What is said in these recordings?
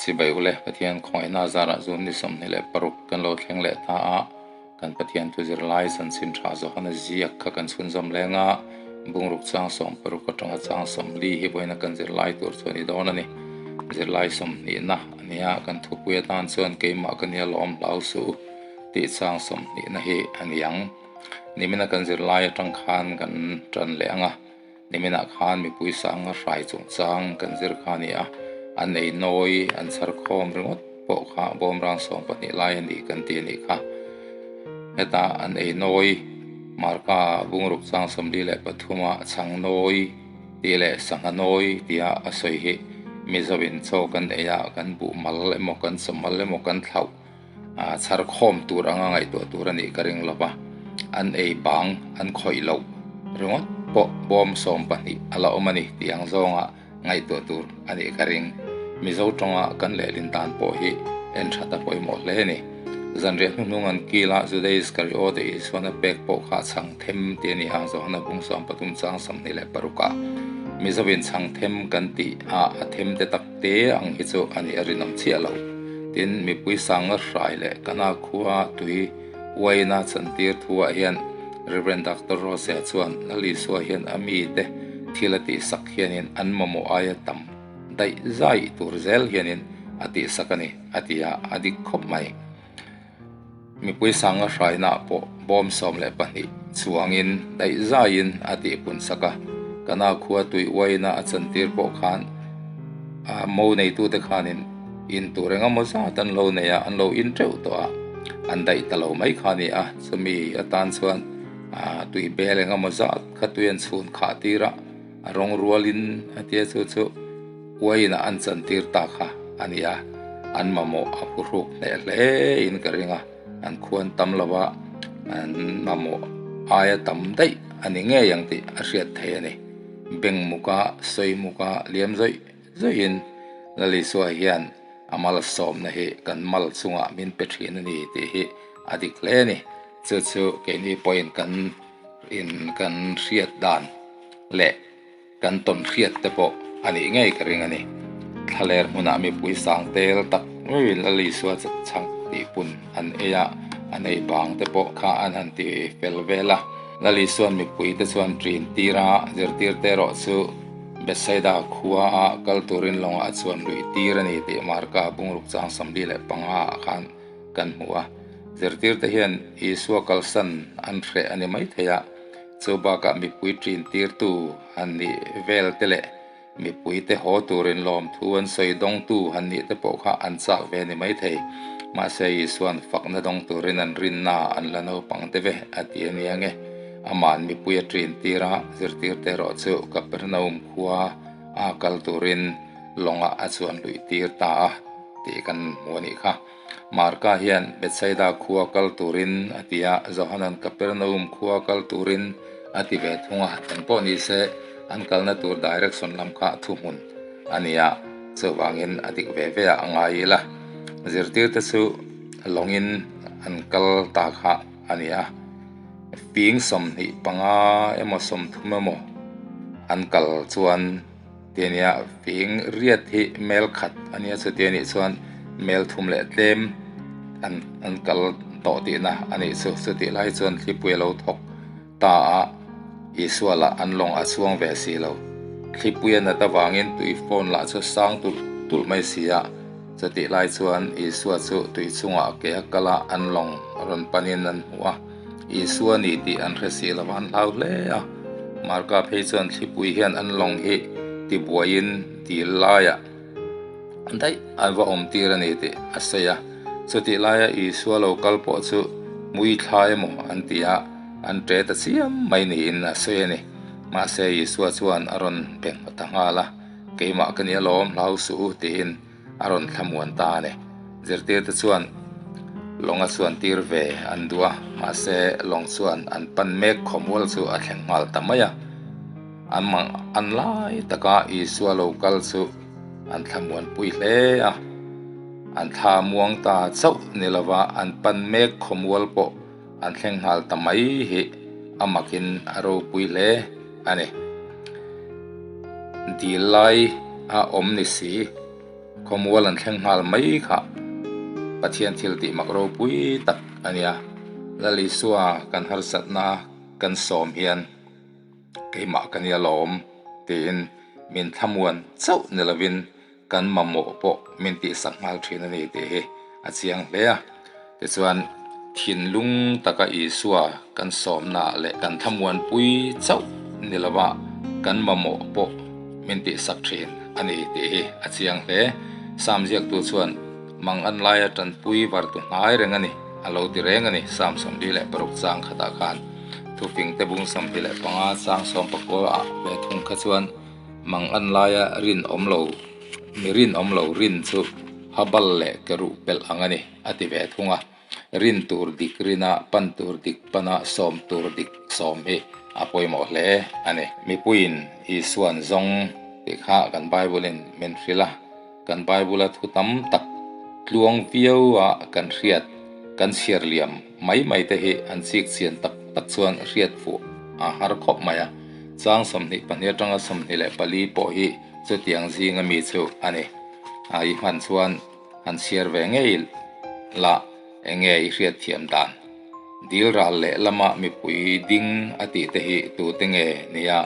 Chibai ule Pathian khawngaihna zarah June ni 26 kan lo thleng leh ta a, kan Pathian thu zirlai chanchin tha Johana ziak kha kan chhunzawm leng a, bungruk chang 60 atanga chang 40 hi vawiina kan zirlai tur chu a ni dawn a ni. Zirlai sawmhnihna a nia, kan thupui atan chuan keimah ka nia lawm hlau suh u tih chang sawmhnihna hi a ni ang. Nimina kan zirlai atang khan kan tan leh ang a. Niminah khan mipui sanga hrai chungchang kan zir kha a ni a, an ei nawi, an chhar khawm ringawt pawh kha bawmrang 12 lai a ni kan ti a nih kha. Heta an ei nawi Marka bungruk chang 43 a chhang nawi tih leh sangha nawi tia a sawi hi Mizoin chaw kan ei a, kan buh mal emaw kan chaw mal emaw kan thlauh chhar khawm tur anga ngaihtuah tur a nih ka ring lo va, an ei bang an khawih loh ringawt pawh bawm 12 a la awm a ni tih ang zawnga ngaihtuah tur a nih ka ring. Mizo tawnga kan lehlin dan pawh hi en that a pawimawh hle a ni. Zanriah hnuhnung an kila Juda Iskariot e Isuan a pek pawh kha chhang them tih a ni a, Johana bung 13 chang 26 ah Mizoin chhang them kan tih a a them te tak te ang hi chu a nih a rinawm chiah lo. Tin, mipui sanga hrai leh kana khua tui uaina chantir thuah hian Rev. Doctor Rose-a chuan Lal Isua hian a mite thil a tihsak hianin an mamawh aia tam daih zai tur zel hianin a tihsak a ni, a ti a, a dik khawp mai. Mipui sanga hrainaah pawh bawm 12 chuangin daih zaiin a tihpun sak a, kana khua tui uaina a chantir pawh khan a mo neitute khanin in tur eng emaw zat an lo nei a, an lo in teuh tawh a, an daih ta lo mai kha a ni a, chumi atan chuan tui bel eng emaw zat kha tui an chhun khah tir a, a rawng rualin a tia chu chu uaina an chantir ta kha a ni a, an mamawh a phuhruk hneh hle in ka ring a, an khuan tam lo a, an mamawh aia tam daih a ni ngei ang tih a hriat thei a ni. Beng muka sawi muka liam zawih zawihin Lal Isua hian a malsawmna hi kan mal chungah min pe thin a ni tih hi a dik hle a ni. Chu chu keini pawhin kan in kan hriat dan leh kan tawn hriat te pawh a nih ngei ka ring a ni. Thlaler hmunah mipui sang tel tak ngeiin Lal Isua chhang tih pun an ei a, an ei bang te pawh kha an han ti fel vel a. Lal Isuan mipui te chuan ṭin tir a, zirtir te erawh chu Bethsaida khua a kal turin lawngah chuan luih tir a ni tih Marka bungruk chang 45 ah khan kan hmu a. Zirtir te hian Isua kalsan an hreh a ni maithei a. Chu bakah mipui ṭin tirtu han nih vel te leh mipuite haw turin lawmthu an sawi dawngtu han nih te pawh kha an chak ve a ni maithei. Mahse Isua'n fakna dawng turin an rinna an la naupang te ve a ti a nia nge. Ama'n mipui a ṭin tir a, zirtirte erawh chu Kapernaum khua a kal turin lawngah a chuan luih tir ta a tih kan hmu a nih kha. Marka hian Bethsaida khua kal turin a ti a, Johanan Kapernaum khua kal turin a ti ve thung a, engpawh ni se an kalna tur direction lam kha thuhmun a ni a, chuvangin a dik ve ve ah a ngai ila. Zirtirte chu lawngin an kal ta kha a ni a, fing 25 emaw 30 emaw an kal chuan Ti ania, fing riat hi mel khat a nia, chuti a nih chuan mel thum leh tlem an an kal tawh tihna a nih chu. Chutih lai chuan thlipui a lo thawk ta a, Isua lah an lawng a chhuang ve si lo. Thlipui a nat avangin tui phone lah chu sang tulh tulh mai si a, chutih lai chuan Isua chu tui chungah ke a kal a, an lawng rawn panin an hmu a. Isua ni tih an hre si lo va, an hlau hle a. Marka phei chuan thlipui hian an lawng hi tibuaiin dil laiah daih an va awm tir a ni tih a sawi a. Chutih laia Isua lo kal pawh chu mui thla emaw an ti a, an ṭe ta chiam mai niin a sawi a ni. Mahse Isua chuan a rawn be ta nghal a, Keimah ka ni alawm, hlau suh u tiin a rawn thlamuan ta a ni. Zirtirte chuan lawng a chuan tir ve an duh a, mahse lawng chuan an pan mek khawmual chu a thleng nghal ta mai a. An mang an lai taka Isua lo kal chu an thlamuan pui hle a. An thla muang ta chauh ni lova an pan mek khawmual pawh an thleng nghal ta mai hi a makin a ropui hle a ni. Dil lai a awm ni si. Khawmual an thleng nghal mai kha Pathian thil tih mak ropui tak a nia. Lal Isua kan harsatna kan sawm hian keimah ka nia lawm tiin min thlamuan chauh ni lovin kan mamawh pawh min tihsak nghal thin a ni tih hi a chiang hle a. Tichuan, thinlung taka Isua kan sawmna leh kan thlamuanpui chauh ni lova kan mamawh pawh min tihsak thin a ni tih hi a chiang hle. Sam ziaktu chuan, Mang an laia tanpui vartu hnai reng a ni, a lo ti reng a ni, Sam 46 chang khatah khan. Thufingte bung 25 chang 19 ah ve thung kha chuan, Mang an laia rinawm lo, mi rinawm lo rin chu habal leh ke ruh pelh ang a ni, a ti ve thung a. Rin tur dik rina, pan tur dik pana, sawm tur dik sawm hi a pawimawh hle a ni. Mipuiin Isuan zawng tih kha kan Bible-in min hrilh a, kan Bible-a thu tam tak tluang viau a kan hriat, kan chhiar liam mai mai te hi an chik chian tak tak chuan hriat fuh a har khawp mai a. Chang 22 atanga 24 pawh hi chutiang zinga mi chu a ni. A i hman chuan han chhiar ve ngei la eng nge i hriat thiam dan? Dil ral leh lama mipui ding a tih te hi tute nge nia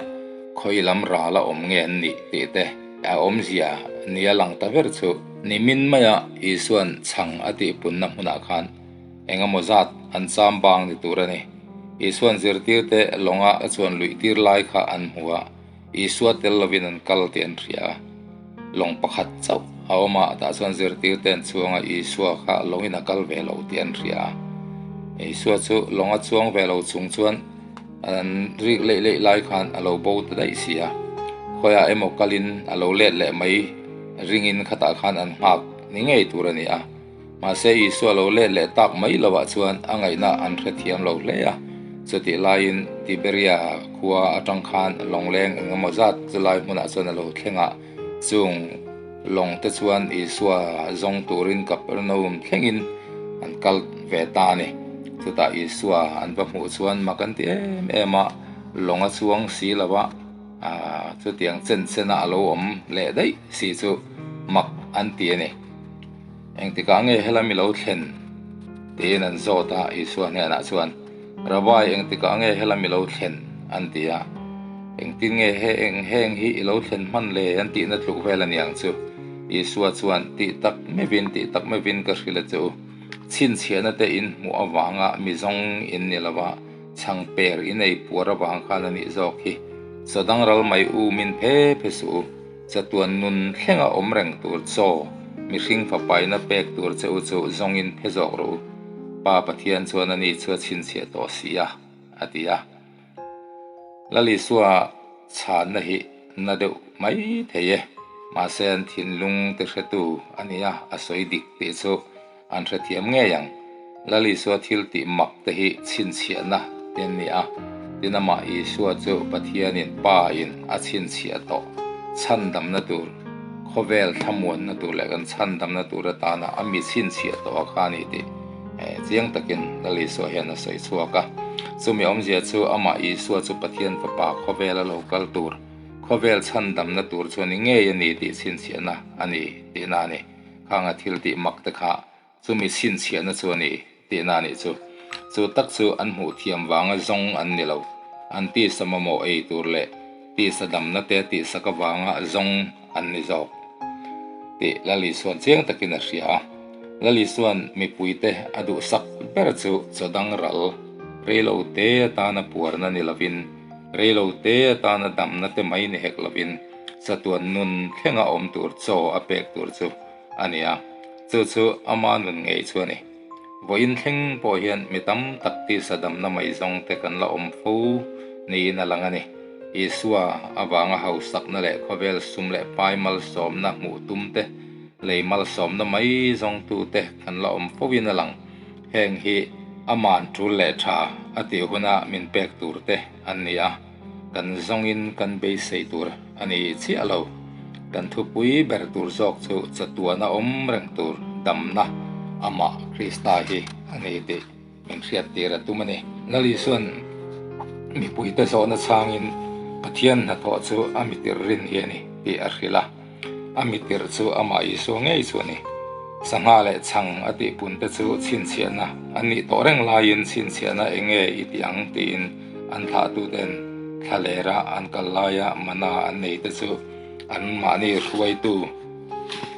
khawi lam ral a awm nge an nih tih te a awmzia nia lang ta ber chu. Nimin maia Isuan chhang a tihpunna hmunah khan Eng emaw zat an cham bang ni tur a ni. Isuan zirtirte lawnga a chuan luih tir lai kha an hmu a, Isua tel lovin an kal tih an hria a. Lawng pakhat chauh a awm a, tah chuan zirtirte an chuang a, Isua kha lawngin a kal ve lo tih an hria a. Isua chu lawnga chuang ve lo chung chuan an rik leih leih lai khan a lo bo ta daih si a. Khawiah emaw kalin a lo let leh mai ringin khatah khan an nghak ni ngei tur a ni a. Mahse, Isua lo let leh tak mai lovah chuan a ngaihna an hrethiam lo hle a. Chutih laiin Tiberia khua atang khan lawngleng eng emaw zat chulai hmunah chuan a lo thleng a. Chung lawng te chuan Isua zawng turin Kapernaum thlengin an kal ve ta a ni. Chutah Isua an va hmuh chuan mak an ti em em a, lawng a chuang si lo a, chutiang chen chena a lo awm leh daih si chu mak an ti a ni. Engtikah nge helami lo thlen? tiin an zawt a, Isua hnenah chuan, Rabbi, engtikah nge helami lo thlen? an ti a. Engtin nge he eng heng hi i lo thlen hman le? an tihna tluk vel a ni ang chu. Isua chuan, Tih tak meuhin, tih tak meuhin ka hrilh a che u. Chhinchhiahna te in hmuh avanga mi zawng in ni lo va, chhang per i nei puar avang khan a nih zawk hi. Chaw dang ral mai u min phe phe suh u. Chatuan nun thlenga awm reng tur chaw, mihring fapaina pek tur che u chu zawngin phe zawk rawh u. Pa Pathian chuan ani chu a chhinchhiah tawh si a, a ti a. Lal Isua chhanna hi na deuh mai thei e, mahse an thinlung ti hretu a ni a, a sawi dik tih chu An hrethiam ngei ang. Lal Isua thil tih mak te hi chhinchhiahna te an ni a, tin amah Isua chu Pathianin Pa in a chhinchhiah tawh chhandamna tur, khawvel thlamuanna tur leh kan chhandamna tur atana a mi chhinchhiah tawh a kha a ni tih chiang takin Lal Isua hian a sawi chhuak a. Chumi awmzia chu amah Isua chu Pathian Fapa khawvela lo kal tur, khawvel chhandamna tur chu a ni ngei a ni tih chhinchhiahna a ni tihna a ni. Khanga thil tih mak te kha chumi chhinchhiahna chu a ni tihna a nih chu. Chu tak chu an hmuh thiam vanga zawng an ni lo. An tisa mamawh ei tur leh tisa damna te tihsak avanga zawng an ni zawk tih Lal Isuan chiang takin a hria a. Lal Isuan mipuite a duhsak ber chu chaw dang ral reilo te atana puarna ni lovin, reilo te atana damna te mai ni hek lovin, Chatuan nun thlenga awm tur chaw a pek tur chu a ni a, chu chu ama nun ngei chu a ni. Vawiin thleng pawh hian mi tam tak tisa damna mai zawng te kan la awm fo niin a lang a ni. Isua avanga hausakna leh khawvel sum leh pai malsawmna hmuh tum te, lei malsawmna mai zawngtu te kan la awm fo in a lang. Heng hi aman tul leh tha a tih huna min pek tur te an ni a. Kan zawngin kan beisei tur a ni chiah lo. Kan thupui ber tur zawk chu chatuana awm reng tur damna amah Krista hi a ni tih min hriat tir a tum a ni. Lal Isuan mipuite zawhna chhangin Pathian hnathawh chu a mitir rin hi a ni tih a hrilh a. A mi tirh chu amah Isua ngei chu a ni. Sangha leh chhang a tih pun te chu chhinchhiahna an nih tawh reng laiin chhinchhiahna eng nge i tih ang tiin an thlahtuten thlalera an kal laia mana an nei te chu anmahni hruaitu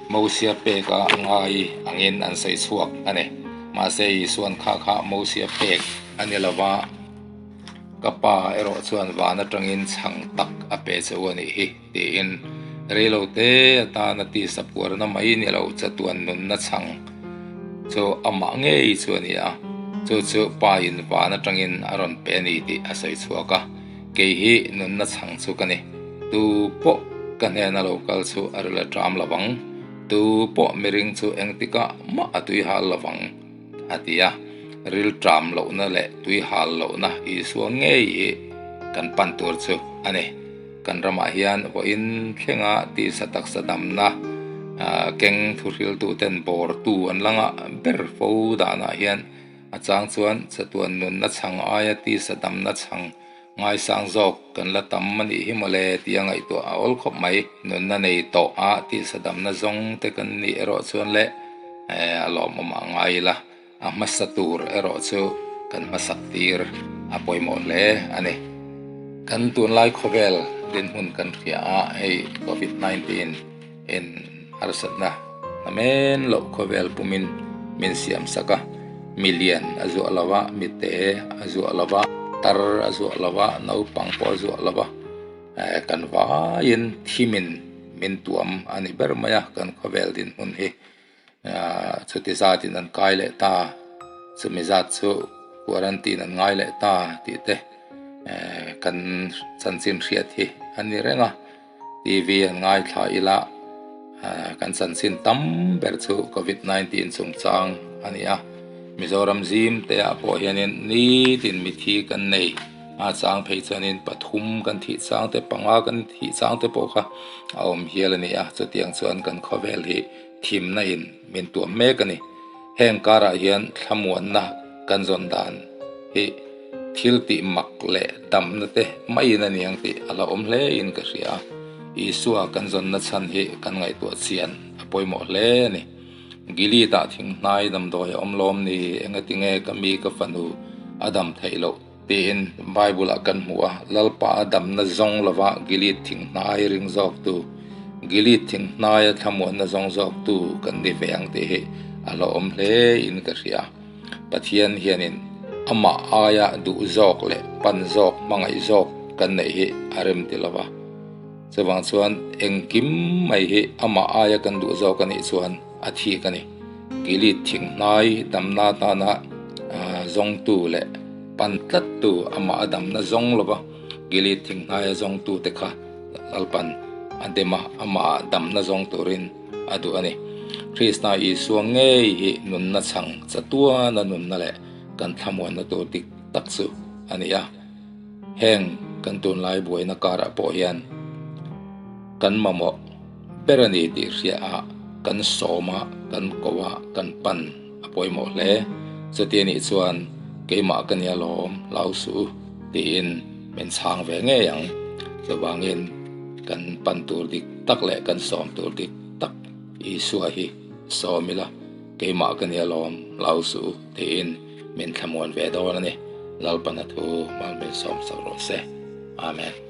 Mosia peka ngai angin an sawi chhuak a ni. Mahse Isuan kha kha Mosia pek a ni lova, Ka pa erawh chuan van atangin chhang tak a pe che u a nih hi tiin reilo te atana tisa puarna mai ni lo chatuan nunna chhang chu amah ngei chu a ni a, chu chu pa in van atangin a rawn pe a ni tih a sawi chhuak a. Kei hi nunna chhang chu ka ni. Tu pawh ka hnena lo kal chu a ril a ṭam lo vang. Tu pawh miring chu engtikah mah a tui hal lo vang, a ti a. Ril ṭam lohna leh tui hal lohna Isua ngei hi kan pan tur chu a ni. Kan ramah hian vawiin thlenga tisa taksa damna keng thuhriltuten bawrtu an la ngah ber fo danah hian A chang chuan chatuan nunna chhang aia tisa damna chhang ngaisang zawk kan la tam a nih hi mawle tia ngaihtuah a awl khawp mai. Nunna nei tawh a tisa damna zawng te kan nih erawh chuan le a lawmawm a ngai ila, a hmasa tur erawh chu kan hmasak tir a pawimawh hle a ni. Kan tunlai khawvel dinhmun kan hria a, hei Covid 19 In harsatna namen loh khawvel pumin min siam sak a, mi lian a zuah lo a, mi te a zuah lo a, tar a zuah lo a, naupang pawh a zuah lo a, kan vaiin thimin min tuam a ni ber mai a kan khawvel dinhmun hi. Chuti zatin an kai leh ta, chumi zat chu quarantine an ngai leh ta tih te kan chanchin hriat hi a ni reng a. TV an ngaithla ila kan chanchin tam ber chu Covid 19 chungchang a ni a. Mizoram zim te ah pawh hianin nitin mithi kan nei a chang phei chuanin pathum kan thih chang te panga kan thih chang te pawh kha a awm hial a ni a. Chutiang chuan kan khawvel hi thimna in min tuam mek a ni. Heng karah hian thlamuanna kan zawn dan hi thil tih mak leh damna te maiin a niang tih a la awm hle in ka hria. Isua kan zawnna chhan hi kan ngaihtuah chian a pawimawh hle a ni. Gilead ah thinghnai damdawi a awm lawm ni? Engatinge ka mi ka fanu a dam theih loh? Tiin Bible ah kan hmu a, Lalpa a damna zawng lova Gilead thinghnai ring zawktu, Gilead thinghnaia thlamuanna zawng zawktu kan ni ve ang tih hi a hlauhawm hle in ka hria. Pathian hianin amah aia duh zawk leh pan zawk, hmangaih zawk kan neih hi a rem ti lova. Chuvang chuan engkim mai hi amah aia kan duh zawk a nih chuan a thik a ni. Gilead thinghnai damna atana zawngtu leh pan tlattu amah a damna zawng lova Gilead thinghnaia zawngtute kha Lalpan a dem a, amah damna zawng turin a duh a ni. Krista Isua ngei hi nunna chhang chatuana nunna leh kan thlamuanna tur dik tak chu a ni a. Heng kan tunlai buaina karah pawh hian kan mamawh ber a ni tih hria a, kan sawm a, kan ko a, kan pan a pawimawh hle. Chuti anih chuan keimah ka nia lawm, hlau suh u tiin min chhang ve ngei ang. Chuvangin kan pan tur dik tak leh kan sawm tur dik tak Isua hi sawm ila, keimah ka nia lawm, hlau suh u tiin min thlamuan ve dawn a ni. Lalpana thu mal min sawm sak rawh se. Amen.